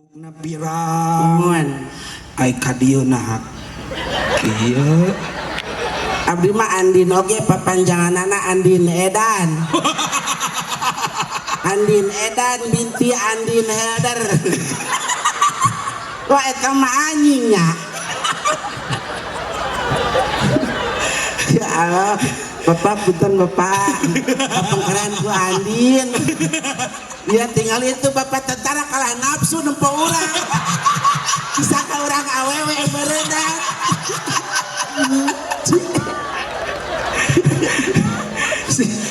Buukna pirang. Ai ka dieu nah kieu. Abdi mah Andin oge papanjanganana Andin Edan. Andin Edan binti Andin Helder. Wah eta mah anjingnya. Ya Allah, Bapak punten Bapak. Kapengkeran ku Andin. Dia tinggal itu Bapak tentara kalah nafsu nempo urang. Bisa ka urang awewe berenang.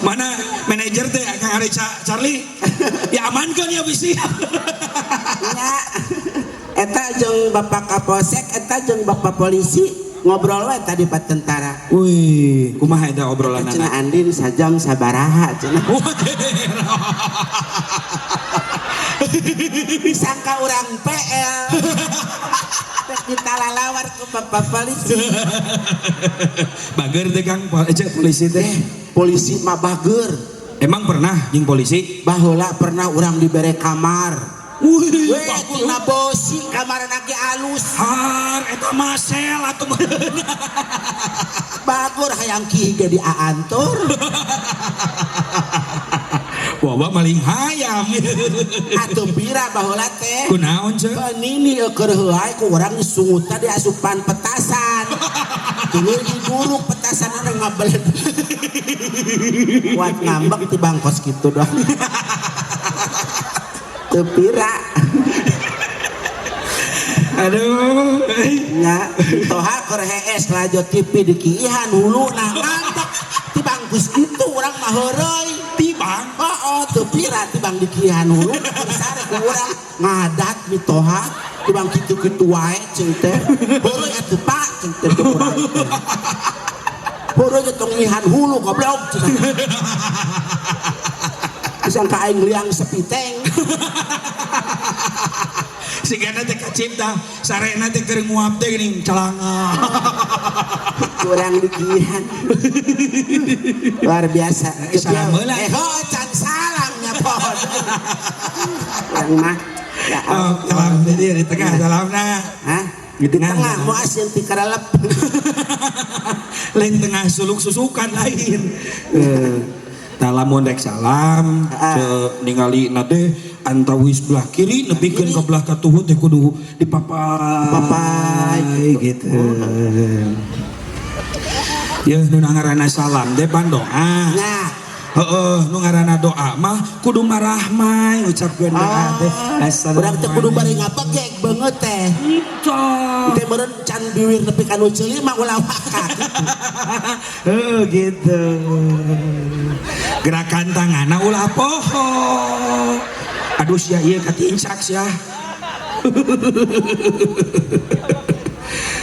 Mana manajer teh Kang Ari Charlie? Ya amankeun ya bisi. Ya. Eta jeung Bapak Kapolsek, eta jeung Bapak polisi ngobrol we tadi Pak tentara. Wih, kumaha eta obrolanana? Cenah Andin sajam sabaraha cenah. Disangka urang PL. Kita lalawar ke Bapak polisi. Bager teh Kang, polisi teh. Polisi mah bager. Emang pernah jeung polisi? Baheula pernah urang dibere kamar. Wih, weh, tina bosi kamarna ge alus. Har eta mah sel atuh. Bagur hayang kieu ge diaantur. Wawa maling hayam. Atuh pira baheula teh? Kunaon ceu? Nini keur heuay ku urang disungutan diasupan petasan. Tuluy diguruk petasan anu ngabeled. Kuat ngambek ti bangkos kitu doang. Teu pira. Aduh. Nya toha keur hees lajo TV dikiihan huluna ngambek ti bangkus kitu urang mah heureuy. Tibang? Oh, teu pira tibang dikiihan huluna keur sare ku urang ngadat mitoha tibang kitu-kitu wae ceung teh. Heureuy atuh Pak ceung teh ku urang teh. Heureuy ge tong ngihan hulu goblok cenah. Disangka aing liang sepiteng. Sigana teh kacipta sarena teh keur nguap teh geuning celanga. Kurang dikihan. Luar biasa. Salam heula. Oh, can salamnya pohon. Urang mah. Ya Allah. Oh, salam di dieu di tengah salamna. Hah? Di tengah. Di tengah mau asin ti karalep. Lain tengah suluk susukan lain. Tah lamun rek salam ningali na teh antawis belah kiri nepikeun ka belah katuhu teh kudu dipapai. Papai gitu. Ya nu ngaranna salam teh pan doa. Nah, heeh nu ngaranna doa mah kudu marahmai ngucapkeun doa teh. Assalamualaikum. Urang teh kudu bari ngabegek beungeut teh. Henteu. Teh meureun can biwir nepi ka nu ceuli mah ulah waka kitu. Heeh gitu. Gerakan tanganna ulah poho. Aduh sia ieu katincak sia.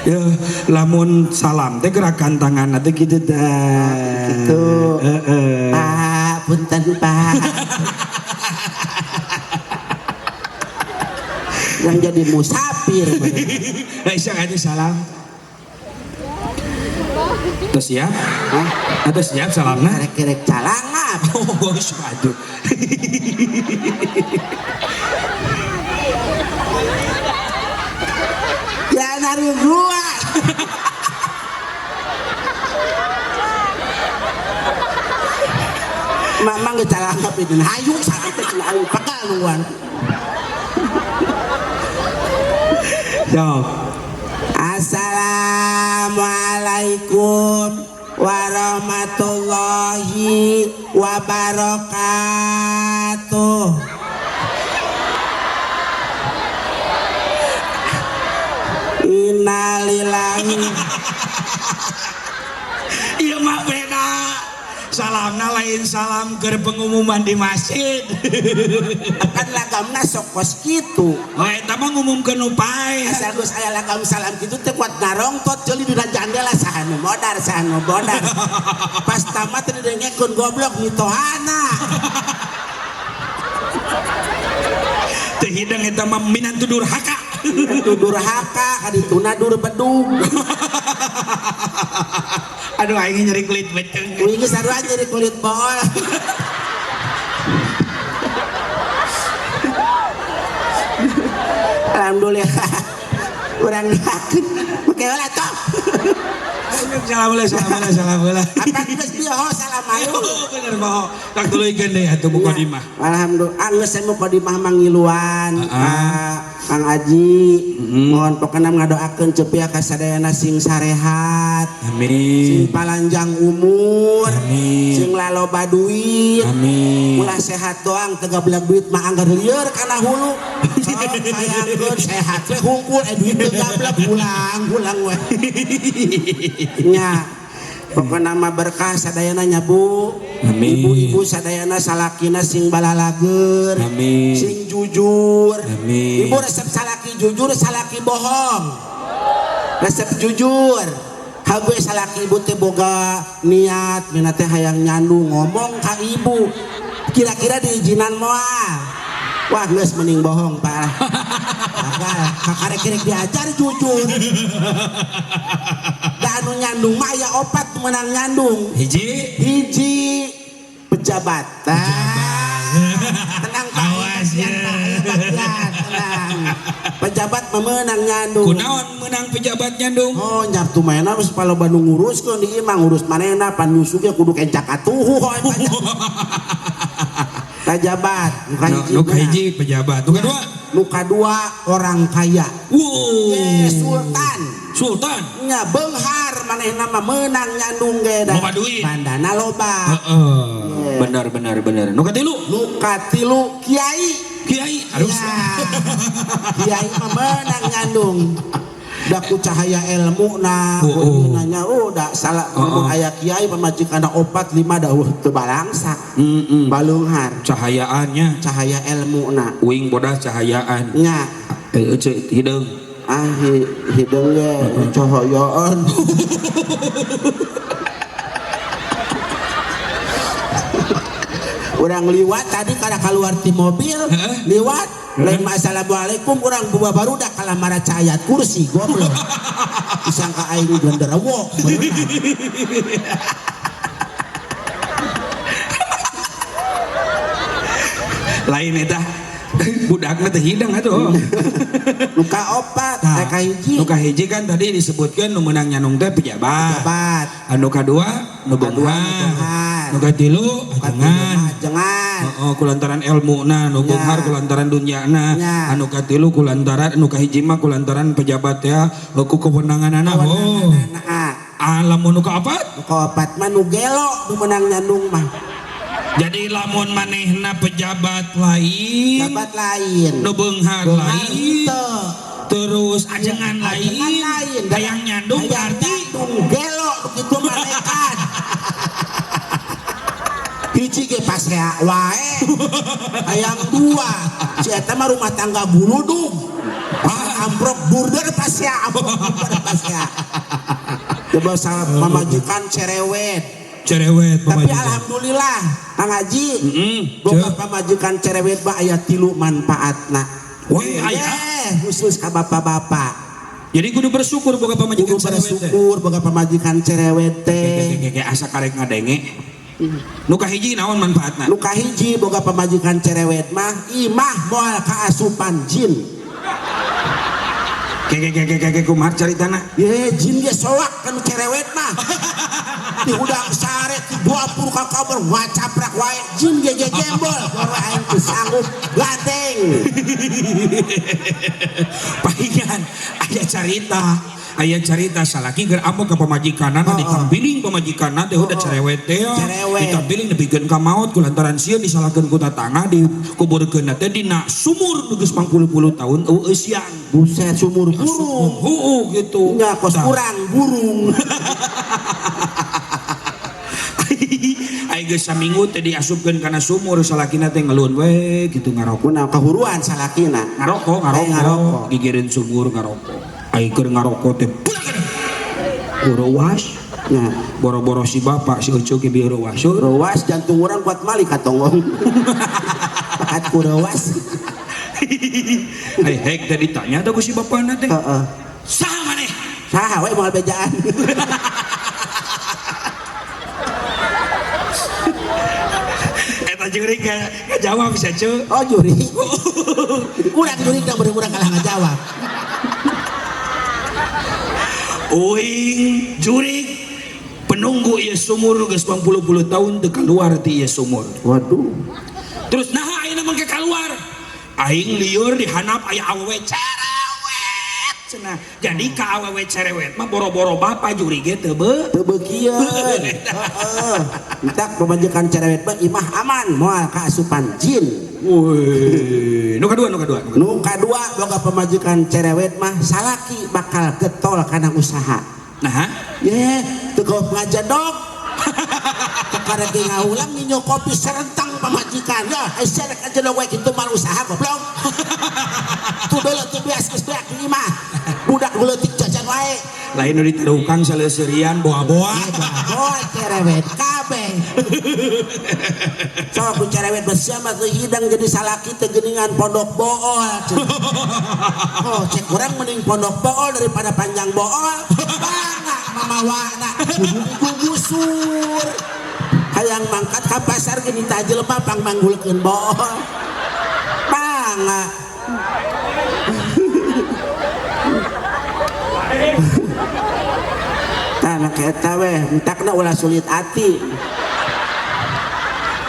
Ya lamun salam teh gerakan tanganna teh kitu tah. Kitu. Heeh. Pak, punten Pak. Yang jadi musafir. Lah isya atuh salam. Terus siap? Hah? Atau siap salamna? Kerek-kerek calangap. Oh, aduh. Ya nari gua. Mamang ge calangap itu. Hayu salam teh cenah hayu pegal nungguan. Yo. Assalamualaikum warahmatullahi wabarakatuh. Innalillahi. Ieu mah beda. Salamna lain salam keur pengumuman di masjid. Kan lagamna sok kos kitu. Oh eta mah ngumumkeun nu pae. Asal geus aya lagam salam kitu teh kuat ngarongtot ceuli dina jandela saha nu modar saha nu bodar. Pas tamat teh didengekeun goblok mitohana. Teu hideng eta mah minantu durhaka. Minantu durhaka kadituna dur bedug. Aduh aing nyeri kulit beuteung. Uing geus sarua nyeri kulit bool. Alhamdulillah. Urang doakeun. Make heula toh. Salam heula, salam heula, salam heula. Apa geus bieu salam ayo. Bener baho. Tak tuluykeun deui atuh mukadimah. Alhamdulillah geus mukadimah mangiluan. Kang Aji, mohon pokona ngadoakeun cepia ka sadayana sing sarehat. Amin. Sing palanjang umur. Amin. Sing laloba duit. Amin. Ulah sehat doang teu gablek duit mah anggar lieur kana hulu. Sok hayangkeun sehat we hungkul duit teu gablek ulang-ulang we. Nya. Pokona mah berkah sadayana nya Bu. Amin. Ibu-ibu sadayana salakina sing balalager. Amin. Sing jujur. Amin. Ibu resep salaki jujur, salaki bohong. Resep jujur. Hague salaki ibu teh boga niat mina teh hayang nyandung ngomong ka ibu. Kira-kira diizinan moal. Wah geus mending bohong Pak. Gagal kakarek-kerek diajar jujur. Da anu nyandung mah aya opat menang nyandung. Hiji hiji pejabat. Tenang Pak. Awas ya. Tenang. Pejabat memenang nyandung. Kunaon menang pejabat nyandung? Oh nyartu mainna geus paloba nu nguruskeun di imah ngurus manehna pan nyusu ge kudu kencak atuh. Pejabat, nu kahiji pejabat. Nu kadua? Nu kadua orang kaya. Wow. Sultan. Sultan. Nya beunghar manehna mah meunang nyandung ge da. Loba duit. Bandana loba. Heeh. Benar benar benar. Nu katilu? Nu katilu kiai. Kiai. Aduh. Kiai mah meunang nyandung. Da ku cahaya ilmu na, nanya oh da salah mun aya kiai pamajikanna 4 5 da teu balangsak. Balunghar. Cahayaannya, cahaya ilmu na. Uing bodah cahayaan. Nya. Euceu hideung. Ah hideung ge cahayaan. Urang liwat tadi kada keluar ti mobil, liwat lain assalamualaikum urang buah barudak kalah maraca ayat kursi goblok. Disangka aing genderuwo. Lain eta budakna teh hidang atuh. Nu kaopat, teh kahiji. Nu kahiji kan tadi disebutkeun nu meunang nyandung teh pejabat. Pejabat. Anu kadua nu beunghar. Nu katilu ajengan. Ajengan. Heeh, kulantaran elmuna, nu beunghar kulantaran dunyana. Anu katilu kulantaran nu kahiji mah kulantaran pejabat ya, ku kewenanganana. Oh. Lamun nu kaopat? Nu kaopat mah nu gelo nu meunang nyandung mah. Jadi lamun manehna pejabat lain, pejabat lain, nu beunghar lain, terus ajengan lain, hayang nyandung berarti gelo begitu malaikat. Hiji ge pasea wae, hayang dua, si eta mah rumah tangga buludug, amprok burder pasea, amprok burder pasea. Coba pamajikan cerewet. Cerewet tapi alhamdulillah Kang Haji boga pamajikan cerewet mah aya 3 manfaatna. Weh aya khusus ka bapak-bapak. Jadi kudu bersyukur boga pamajikan kudu bersyukur boga pamajikan cerewet teh. Ge asa karek ngadenge. Nu kahiji naon manfaatna? Nu kahiji boga pamajikan cerewet mah imah moal kaasupan jin. Ge kumaha caritana? Ye jin ge soak kanu cerewet mah. Di udang sare di dapur ka kamar ngacaprak wae jin ge gembol baru aing teu sanggup ganteng. Pahingan aya carita salaki keur amok ka pamajikanana ditampiling pamajikanna teh udah cerewet teh ditampiling nepikeun ka maot kulantaran sieun disalahkeun ku tatangga dikuburkeun teh dina sumur nu geus 40 tahun eueuh eusian. Buset sumur burung. Heueuh gitu. Nya kos kurang burung. Aing geus saminggu teh diasupkeun kana sumur salakina teh ngeluhun we kitu ngarokok. Kunaon kahuruan salakina? Ngarokok gigireun sumur ngarokok. Aing keur ngarokok teh borowas. Nya boro-boro si bapak si Ucu ge borowas. Rowas jantung urang kuat mali ka tonggong. Pakat ku rowas. Ai hek teh ditanya teh ku si bapana teh. Heeh. Saha maneh? Saha we moal bejaan. Eta jurig ngajawab sia Ceu. Oh jurig. Urang jurig da urang kalah ngajawab. Uing jurig penunggu ieu sumur geus 40 tahun teu kaluar ti ieu sumur. Waduh. Terus naha ayeuna mangke kaluar? Aing lieur di handap aya awewe cerewet cenah. Jadi ka awewe cerewet mah boro-boro bapa jurig ge teu beukieun. Heeh. Entak pamajikan cerewet mah imah aman moal kaasupan jin. Woi, nu kadua. Nu kadua boga pamajikan cerewet mah salaki bakal getol kana usaha. Nah, ye, teu gawat ngajedog. Karek ngaulang nginyo kopi serentang pamajikan. Ya, sia rek ngajedog we kitu mah usaha goblok. Tuh deuleu teu beas geus beak imah. Budak leutik jajan wae. Lain nu ditarukang saleuserian boa-boa. Boa cerewet kabeh. Sok ku cerewet besia mah teu hidang jadi salaki teu geuningan pondok bool. Oh, cek urang mending pondok bool daripada panjang bool. Bangga mamawana kudu digugusur. Hayang mangkat ka pasar geuning tah jelema pang manggulkeun bool. Bangga. Tah eta weh, entakna ulah sulit ati.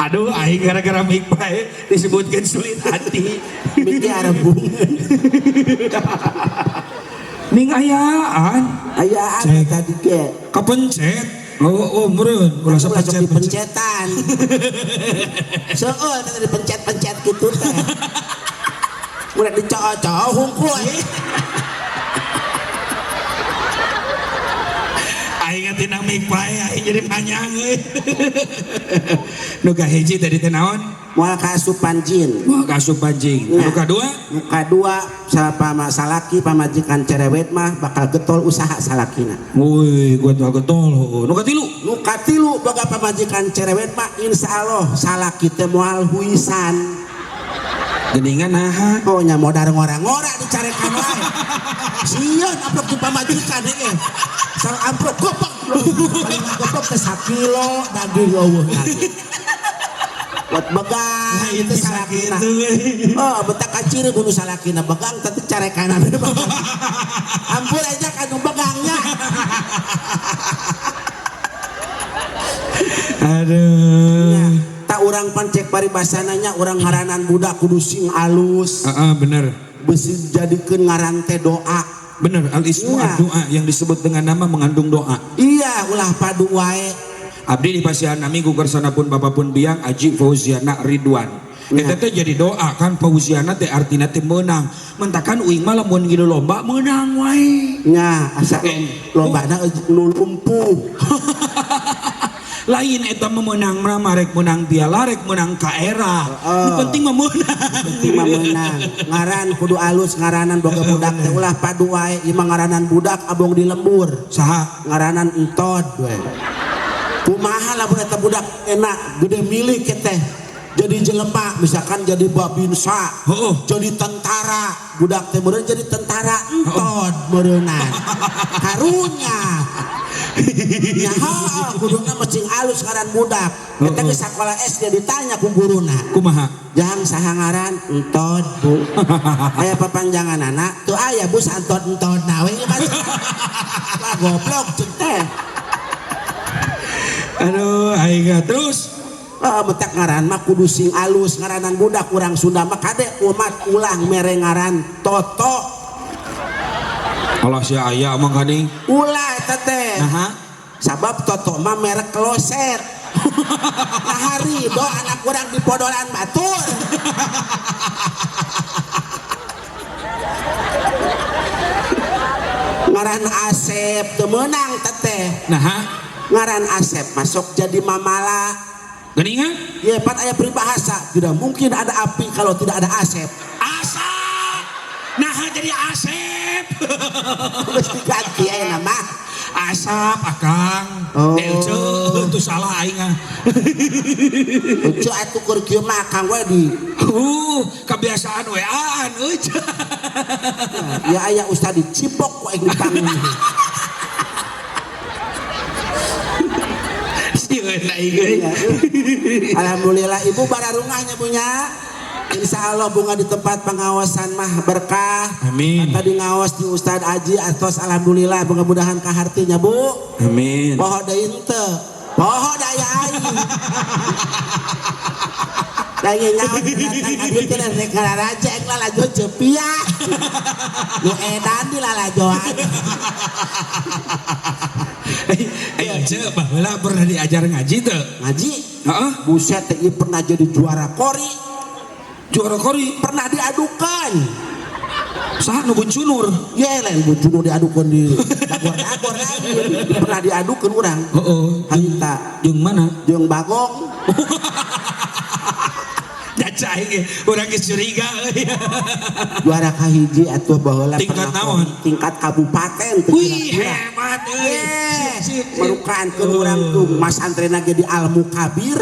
Aduh, aing gara-gara mik bae disebutkeun sulit hati. Mik ge arebung. Ning ayaan. Ayaan tadi ge. Kapencet. Oh, meureun ulah sok dipencetan. Seueur teh dipencet-pencet kitu teh. Ulah dicoo-coo hungkul. Aing tina mik bae aing jadi panjang euy. Nu kahiji tadi teh naon? Moal kaasupan jin. Moal kaasupan jin. Nu kadua? Nu kadua salapama salaki pamajikan cerewet mah bakal getol usaha salakina. Woi, getol. Nu katilu? Nu katilu boga pamajikan cerewet mah insyaallah salaki teh moal huisan. Geningan naha? Oh nya modar ngora-ngora dicarekan wae. Sieun amplop di pamajikan heuh. Sal amplop goblok. Paling goblok teh sakilo daging eueuh lagi. Buat begang itu salakina. Oh, betak kaciri bunuh salakina begang tapi carekanan. Ampun aja kanu begangnya. Aduh. Ya, tak urang pancek paribasananya urang ngaranan budak kudu sing alus. Heeh, bener. Besi jadikeun ngaran teh doa. Bener, al ismu doa yang disebut dengan nama mengandung doa. Iya, ulah padu wae. Abdi di pasihan nami gugersana pun bapa pun biang Aji Fauziana Ridwan. Eta teh jadi doa kan Fauziana teh artina teh meunang. Mentakan uing mah lamun ngilu lomba meunang wae. Nya asa lombana nu lumpuh. Lain eta mah meunang mah rek meunang piala rek meunang ka era. Nu penting mah meunang. Penting mah meunang. Ngaran kudu alus ngaranan boga budak teh ulah padu wae. Ieu mah ngaranan budak abong di lembur. Saha? Ngaranan entod we. Kumaha lamun eta budak enak gede milik teh jadi jelema misalkan jadi babinsa, jadi tentara budak teh meureun jadi tentara entod meureunan karunya nya heuh kuduna mah cing alus ngaran budak eta ge sakola SD ditanya ku guruna kumaha jang saha ngaran entod bu aya papanjanganana teu aya bu saentod-entod na we lah goblok ceuk teh. Aduh, aing terus betak ngaran mah kudu sing alus ngaranan budak urang Sunda mah kade umat ulah mere ngaran Toto. Allah sia aya mah kade. Ulah eta teh. Naha? Sabab Toto mah merek kloset. Nah harido anak urang di podolan batur. Ngaran Asep teu meunang teteh. Naha? Ngaran Asep masuk jadi mamala. Geningan? Ya, pan aya peribahasa, tidak mungkin ada api kalau tidak ada Asep. Asap. Nah, jadi Asep. Geus diganti aya nama. Asap akang. Oh. Delce itu salah aing ah. Lucu atuh keur kieu mah akang we di. Kebiasaan wean euy. Ya aya ustad dicipok ku aing di panggung. Sieun aing euy. Iya. Alhamdulillah, Ibu bararungahnya punya. Insya Allah bunga di tempat pengawasan mah berkah. Amin. Tadi ngawas di Ustad Aji atos, alhamdulillah, mudah-mudahan kahartinya, Bu. Amin. Poho deui henteu. Poho daya aing. Lagi nyawa datang ka dieu teh rek ngararaja ek lalajo cepia. Nu edan di lalajoan. Eh, Ceu, baheula pernah diajar ngaji teu? Ngaji. Heeh. Buset teh, ieu pernah jadi juara kori. Juara kori. Pernah diadukan. Saha nu buncunur? Ya lain buncunur, diadukan di dagor-dagor lagi. Pernah diadukan urang. Heeh. Harita. Jeung mana? Jeung Bagong. Jaca aing ge, urang geus curiga euy. Juara kahiji atuh baheula. Tingkat pernah naon? Tingkat kabupaten teu Wih, kira-kira. Hebat euy. Eh, Sip, sip, sip. Merukan ke urang tuh mas antrena ge di Al Mukabir.